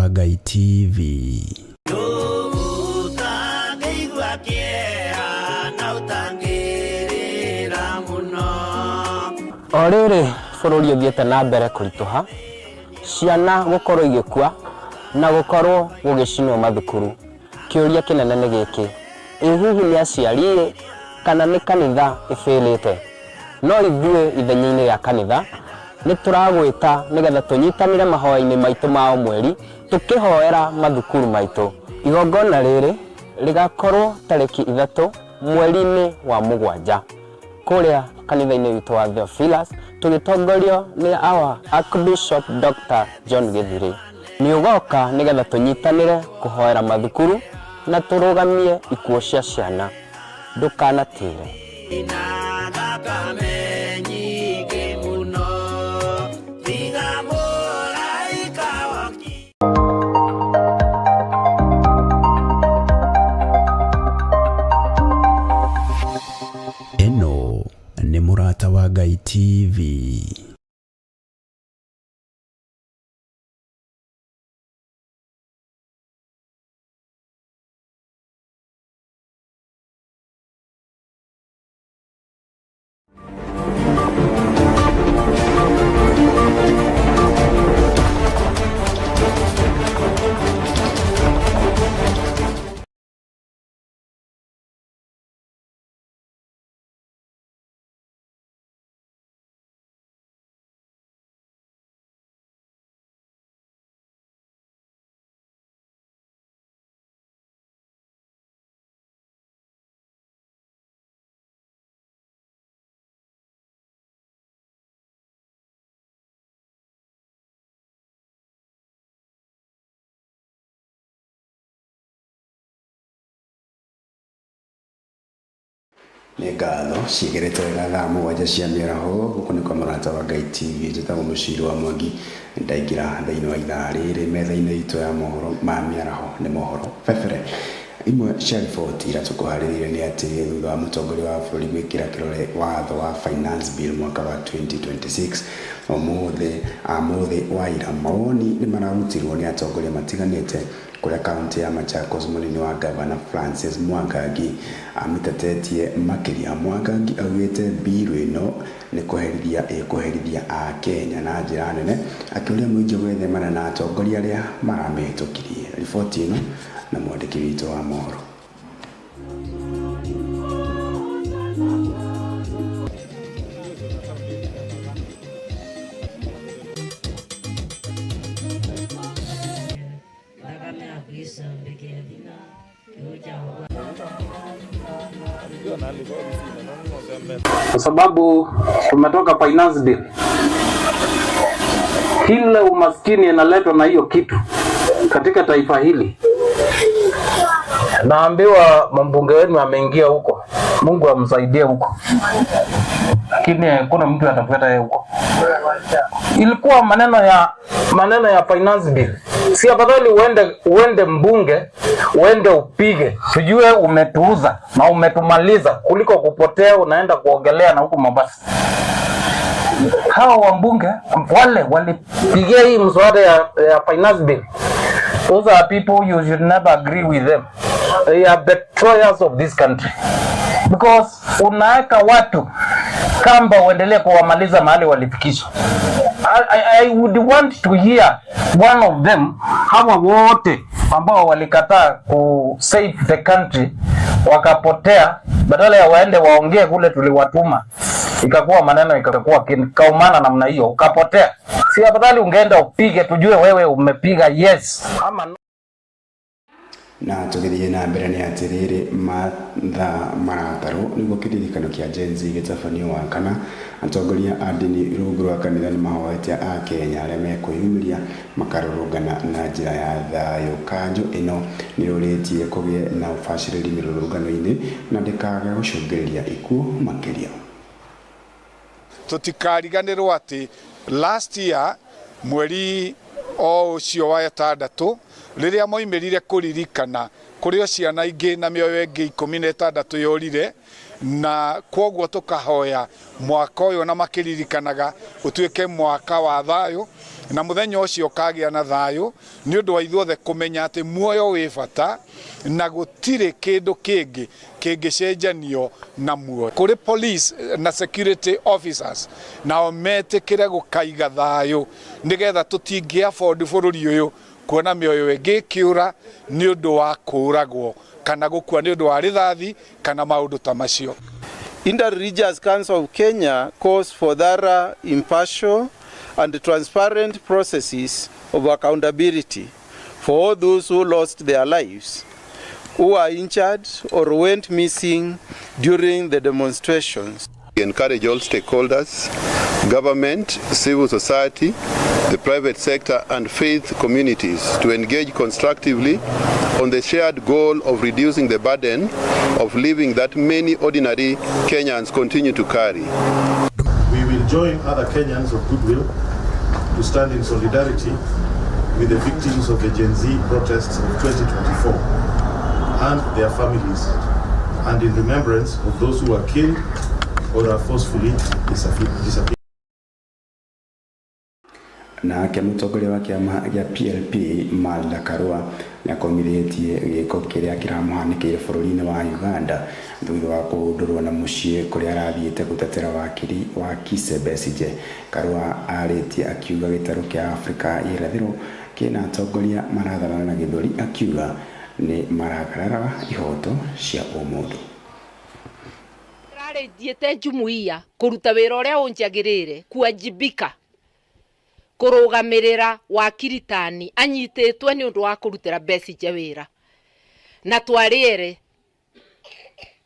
wa Ngai TV. O rĩrĩ bũrũri ũthiĩte na mbere kũritũha, ciana gũkorwo igĩkua na gũkorwo gũgĩcinwo mathukuru, kĩũria kĩnene nĩ gĩkĩ, ĩ hihi nĩ aciari-ĩ kana nĩ kanitha ĩbĩrĩte? No ithuĩ ithenya-inĩ rĩa kanitha nĩ tũragwĩta nĩgetha tũnyitanĩre mahoya-inĩ maitũ ma o mweri tũkĩhoera mathukuru maitũ. Igongona rĩrĩ rĩgakorwo tarĩki 3 mweri-inĩ wa mũgwanja kũrĩa kanitha-inĩ witũ wa Theophilus tũgĩtongorio nĩ our Archbishop Dr. John Gĩthirĩ. Nĩ ũgoka nĩgetha tũnyitanĩre kũhoera mathukuru na tũrũgamie ikuũ cia ciana. Ndũkanatĩre. Ĩno nĩ Mũrata wa Ngai TV. Nĩ ngatho ciĩkĩrĩtwo wega thaa 7 cia mĩaraho. Gũkũ nĩ kwa Mũrata wa Ngai TV. Njĩtagwo Mũciri wa Mwangi. Ndaingĩra thĩinĩ wa ithaa rĩrĩ metha-inĩ itũ ya mohoro ma mĩaraho nĩ mohoro bebere. Imwe cia riboti iria tũkũharĩrĩirie nĩ atĩ thutha wa mũtongoria wa bũrũri gwĩkĩra kĩrore watho wa Finance Bill mwaka wa 2026 ũmũthĩ mũthĩ wa ira, mawoni nĩ mararutirwo nĩ atongoria matiganĩte kũrĩa kaunti ya Machakos mũnini wa gavana Francis Mwangangi amĩtetetie makĩria. Mwangangi augĩte mbiru ĩno nĩ kũherithia ĩkũherithia Akenya na njĩra nene, akĩũria mũingĩ gwĩthemana na atongoria arĩa maramĩhĩtũkirie. Riboti ĩno na mwandĩki witũ wa mohoro. Kwa sababu tumetoka finance bill, ile umaskini inaletwa na hiyo kitu katika taifa hili. Naambiwa mbunge wenu ameingia huko, Mungu amsaidie huko, lakini kuna mtu atafuata yeye huko. Ilikuwa maneno ya finance bill, si afadhali uende mbunge uende upige tujue umetuuza na umetumaliza, kuliko kupotea unaenda kuogelea na huku Mombasa. Hawa wambunge wale walipigia hii mswada ya finance bill, those are people you should never agree with them. They are betrayers of this country because unaweka watu kamba uendelee kuwamaliza mahali walifikishwa. I would want to hear one of them, hawa wote ambao walikataa ku save the country wakapotea, badala ya waende waongee kule tuliwatuma, ikakuwa maneno ikakuwa kaumana namna hiyo, ukapotea. Si afadhali ungeenda upige tujue wewe umepiga yes ama no? Na tũgĩthiĩ na mbere nĩ atĩrĩrĩ, mathaa maratarwo nĩguo kĩririkano kĩa Gen Z gĩtabanio wa kana. Atongoria a ndini rungu rwa kanitha nĩ mahoete Akenya arĩa mekwĩyumĩria makarũrũngana na njĩra ya thayũ. Kanjũ ĩno nĩ yũrĩtie kũgĩe na ũbacĩrĩri mĩrũrũngano-inĩ na ndĩkage gũcũngĩrĩria ikuũ makĩria. Tũtikariganĩrwo atĩ last year mweri o ũcio wa ĩtandatũ rĩrĩa moimĩrire kũririkana kũrĩ o ciana ingĩ na mĩoyo ĩngĩ 16 yorire. Na kwoguo tukahoya mwaka uyu na makiririkanaga utuike mwaka wa thayo na muthenya ucio kagia na thayo ni undu wa ithuothe kumenya ati muoyo wi bata na gutire kindu kingi kingicenjanio na muoyo. Kuri police na security officers nao metikire gukaiga thayo nigetha tutingi afford bururi uyu kuona mioyo ingi kiura ni undu wa kuragwo kana gukua ni undu wa rithathi kana maundu ta macio. Interreligious Council of Kenya calls for thorough, impartial and transparent processes of accountability for all those who lost their lives, who are injured or went missing during the demonstrations. We encourage all stakeholders, government, civil society, the private sector and faith communities to engage constructively on the shared goal of reducing the burden of living that many ordinary Kenyans continue to carry. We will join other Kenyans of goodwill to stand in solidarity with the victims of the Gen Z protests of 2024 and their families, and in remembrance of those who were killed or are forcefully disappeared. Nake mũtongoria wa kĩama gĩa PLP Martha Karua nĩakomithitie gĩko kĩrĩa kĩramũhanĩkĩire bũrũri-inĩ wa Uganda thutha wa kũhũndũrwo na mũciĩ kũrĩa arathiĩte gũtetera wakiri wa Kizza Besigye. Karua arĩtie akiuga gĩtarũ kĩa Afrika ya irathĩro kĩna atongoria maratharana na gĩthũri, akiuga nĩ maragarara ihoto cia ũmũndũ. Ndĩrarĩthiĩte jumuiya kũruta wĩra ũrĩa ũnjagĩrĩire kuwajibika kurugamirira wakiri tani anyitĩtwe nĩ ũndũ wa kũrutĩra Besigye wĩra na twariere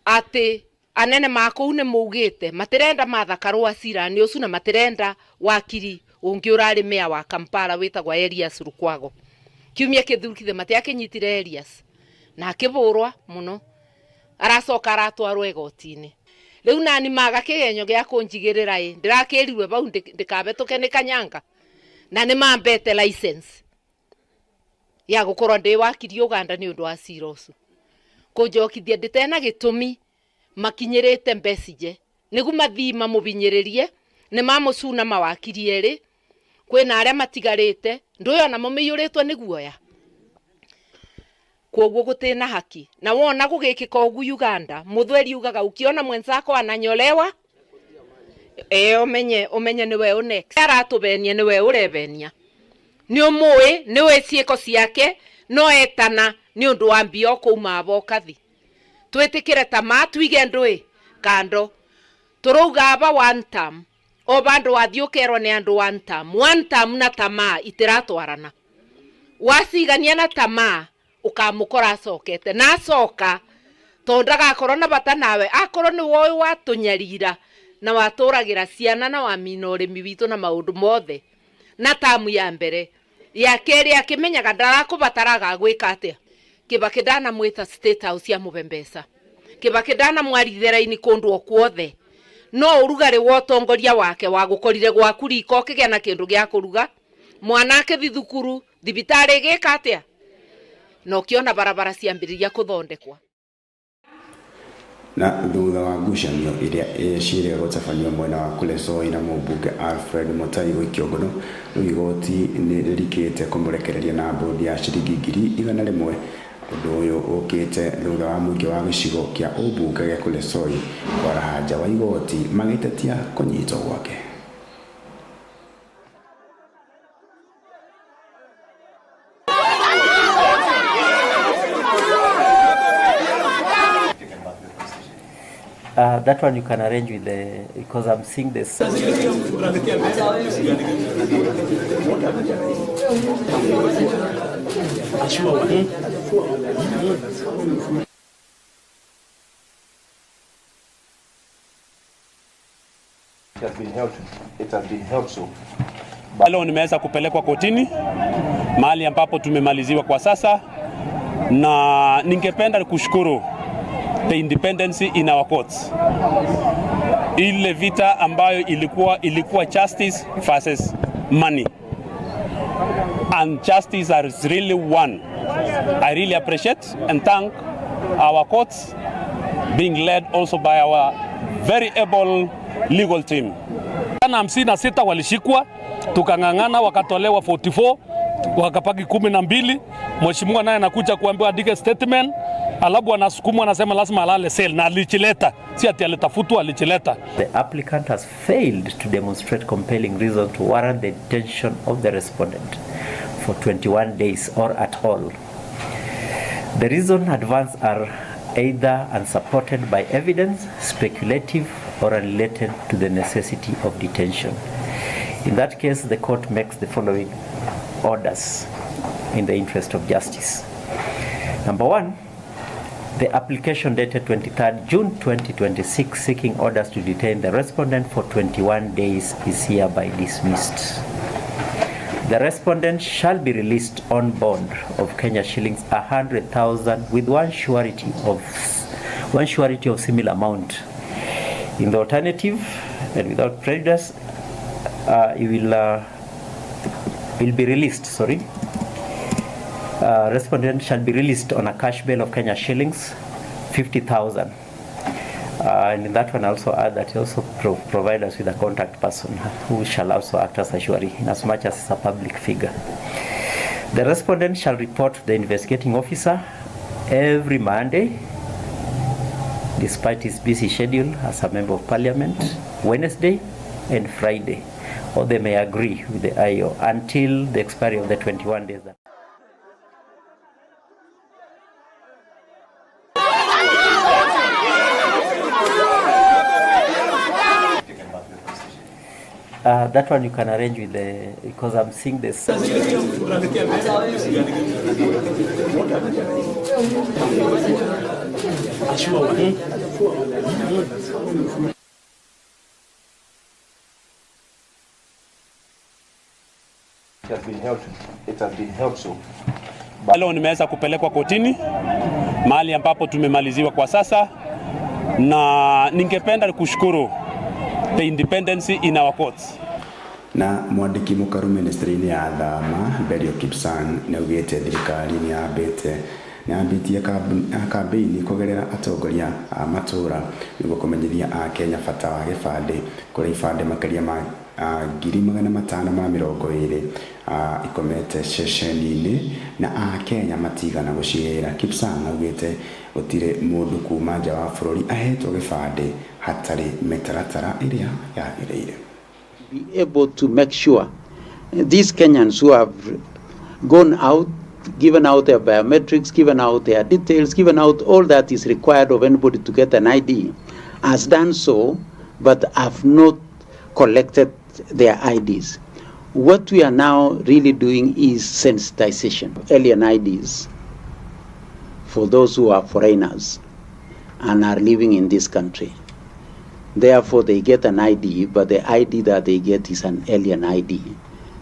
atĩ anene makũu nĩ maugĩte matirenda Martha Karua cirani ũcio na matirenda wakiri ũngĩ ũrarĩ meya wa Kampala wĩtagwo Elias Lukwago. Kiumia kĩthurukithe matiakĩnyitire Elias na akĩbũrwa mũno aracoka aratwarwo igoti-inĩ. Rĩu nani maga kĩgenyo gĩa kũnjigĩrĩra ĩ ndĩrakĩrirwe bau ndĩkabetũke nĩ kanyanga na nĩ mambete license ya gũkorwo ndĩ wakiri Uganda nĩ ũndũ wa cira ũcio kũnjokithia ndĩtena gĩtũmi makinyĩrĩte Besigye nĩgu mathii mamũbinyĩrĩrie nĩ mamũcuna mawakiri erĩ kwĩna arĩa matigarĩte ndũyũ namo mĩiyũrĩtwo nĩ guoya kwoguo gũtĩna haki na wona gũgĩkĩka ũguo Uganda mũthweri ugaga ukiona mwenzako ananyolewa umenye nĩwe ũ next aratũbenia nĩwe ũrebenia nĩ ũmũĩ nĩwe ciĩko ciake no etana nĩ ũndũ wa mbio kũuma abokathi twĩtĩkĩre ta ma tuige ndũĩ kando tũrauga aba one term o bandũ wathiĩ ũkerwo nĩ andũ one term one term na tamaa itiratwarana wacigania na tamaa ukamukora acokete na acoka tondu ndagakorwo na bata nawe akorwo nĩ woĩ watũnyarira na watũragira ciana na wamina ũrĩmi witũ na maũndũ mothe na tamu ya mbere ya kerĩ akĩmenyaga ndarakũbataraga gwĩka atĩa. Kibaki ndanamwĩta State House ya mũbe mbeca, Kibaki ndanamwarithĩra-inĩ kũndũ o kuothe no ũrugarĩ wa ũtongoria wake wagũkorire gwaku riko ũkĩgĩa na kĩndũ gĩa kũruga mwana akĩthi thukuru thibitarĩ ĩgĩka atĩa na ũkĩona barabara ciambĩrĩria kũthondekwa. Na thutha wa ngucanio iria ĩcirĩga gũtabanio mwena wa Kuresoi na mũmbunge Alfred Mutai gũikio ngono, rĩu igoti nĩ rĩrikĩte kũmũrekereria na mbũndi ya ciringi 100,000. Ũndũ ũyũ ũkĩte thutha wa mũingĩ wa gĩcigo kĩa ũmbunge gĩa Kuresoi kwaraha nja wa igoti magĩtetia kũnyitwo gwake. That one you can arrange with the, because I'm seeing this. It has been held so. Leo nimeweza kupelekwa kotini mahali ambapo tumemaliziwa kwa sasa, na ningependa kushukuru the independence in our courts. Ile vita ambayo ilikuwa justice versus money, and justice has really won. I really appreciate and thank our courts being led also by our very able legal team. Na 56 walishikwa, tukang'ang'ana, wakatolewa 44 wakapaki 12. Mheshimiwa naye anakuja kuambiwa andike statement, alafu anasukumwa anasema lazima alale cell, na alichileta, si ati alitafutwa, alichileta. The applicant has failed to demonstrate compelling reason to warrant the detention of the respondent for 21 days or at all. The reason advanced are either unsupported by evidence, speculative, or unrelated to the necessity of detention. In that case, the court makes the following orders in the interest of justice. Number one, the application dated 23rd June 2026 seeking orders to detain the respondent for 21 days is hereby dismissed. The respondent shall be released on bond of Kenya shillings 100,000 with one surety of similar amount. In the alternative, and without prejudice, he will be released. Sorry. Respondent shall be released on a cash bail of Kenya shillings 50,000. And in that one, I also add that he also provide us with a contact person who shall also act as a surety, in as much as it's a public figure. The respondent shall report to the investigating officer every Monday, despite his busy schedule as a member of parliament, Wednesday and Friday, or they may agree with the IO until the expiry of the 21 days. That one you can arrange with the, because I'm seeing this. It has been held so. Leo nimeweza kupelekwa kotini mahali ambapo tumemaliziwa kwa sasa, na ningependa kushukuru the independence in our courts. Na mwandiki mukaru ministry-inĩ ya thama Belio Kipsang nĩaugĩte thirikari nĩyambĩtie kambĩini kũgerera atongoria a matũra nĩguo kũmenyithia akenya bata wa gĩbandĩ kũrĩa ibandĩ makĩria ma 520 ikomete ceceni-inĩ na akenya matigana gũcigĩra. Kipsang augĩte gũtirĩ mũndũ kuma nja wa bũrũri ahetwo gĩbandĩ hatarĩ mĩtaratara ĩrĩa yagĩrĩire. Be able to make sure these Kenyans who have gone out, given out their biometrics, given out their details, given out all that is required of anybody to get an ID, has done so, but have not collected their IDs. What we are now really doing is sensitization. Alien IDs for those who are foreigners and are living in this country. Therefore, they get an ID, but the ID that they get is an alien ID,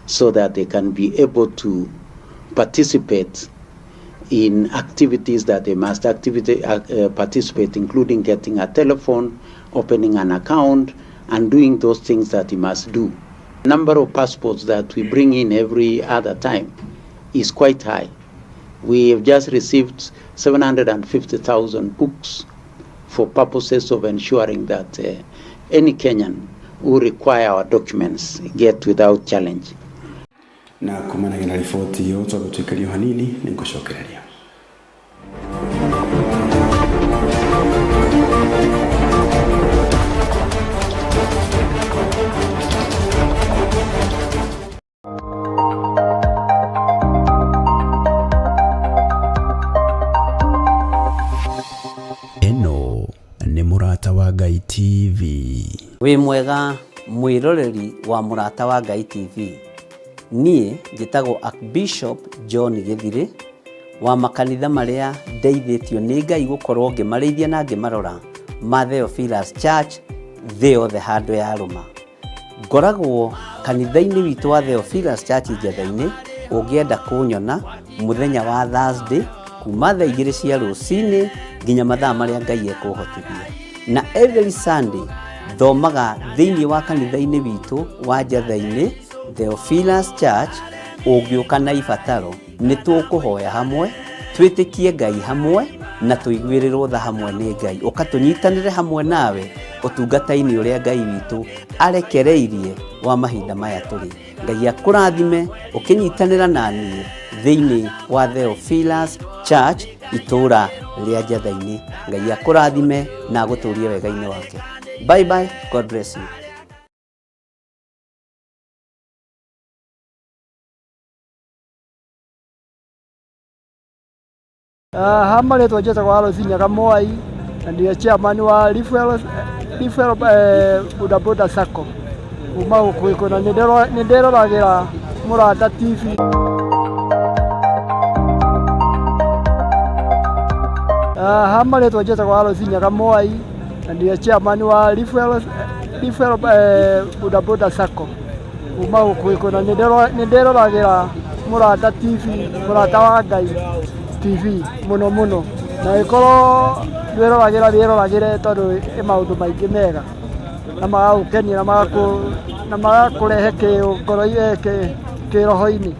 so that they can be able to participate in activities that they must participate, including getting a telephone, opening an account, and doing those things that he must do. The number of passports that we bring in every other time is quite high. We have just received 750,000 books for purposes of ensuring that any Kenyan who require our documents get without challenge. Na kumanagia na riboti iyo twambe tuikario hanini nĩngũcokereria. Ĩno nĩ Mũrata wa Ngai TV. Wĩ mwega mwĩroreri wa Mũrata wa Ngai TV. Niĩ njĩtagwo Archbishop John Gĩthirĩ wa makanitha marĩa ndeithĩtio nĩ Ngai gũkorwo ngĩmarĩithia na ngĩmarora ma Theophilus Church thĩ yothe handũ ya rũma. Ngoragwo kanitha-inĩ witũ wa Theophilus Church Njetha-inĩ. Ũngĩenda kũnyona mũthenya wa Thursday kuma thaa 2 cia rũcinĩ nginya mathaa marĩa Ngai ekũhotithia. Na every Sunday thomaga thĩinĩ wa kanitha-inĩ witũ wa Njetha-inĩ Theophilus Church. Ũngĩũka na ibataro nĩ tũkũhoya hamwe, twĩtĩkie Ngai hamwe, na tũiguĩrĩrwo tha hamwe nĩ Ngai. Ũka tũnyitanĩre hamwe nawe ũtungata-inĩ ũrĩa Ngai witũ arekereirie wa mahinda maya tũrĩ. Ngai akũrathime ũkĩnyitanĩra na niĩ thĩinĩ wa Theophilus Church itũũra rĩa Njatha-inĩ. Ngai akũrathime na agũtũrie wega-inĩ wake. Bye bye, God bless you. Ha marĩtwa njĩtagwo Alois Nyaga Mwai na nĩwe chairman wa Leafwell Boda Boda Sacco kuma gũkũ Gĩkũyũ na nĩ ndĩroragĩra Mũrata TV. Ha marĩtwa njĩtagwo Alois Nyaga Mwai na nĩwe chairman wa Leafwell Boda Boda Sacco kuma gũkũ Gĩkũyũ na nĩ ndĩroragĩra Mũrata TV, Mũrata wa Ngai TV mũno mũno na ĩkorwo ndwĩroragĩra wĩroragĩre tondũ ĩ maũndũ maingĩ mega na magagũkenia na magakũrehe kĩroho-inĩ.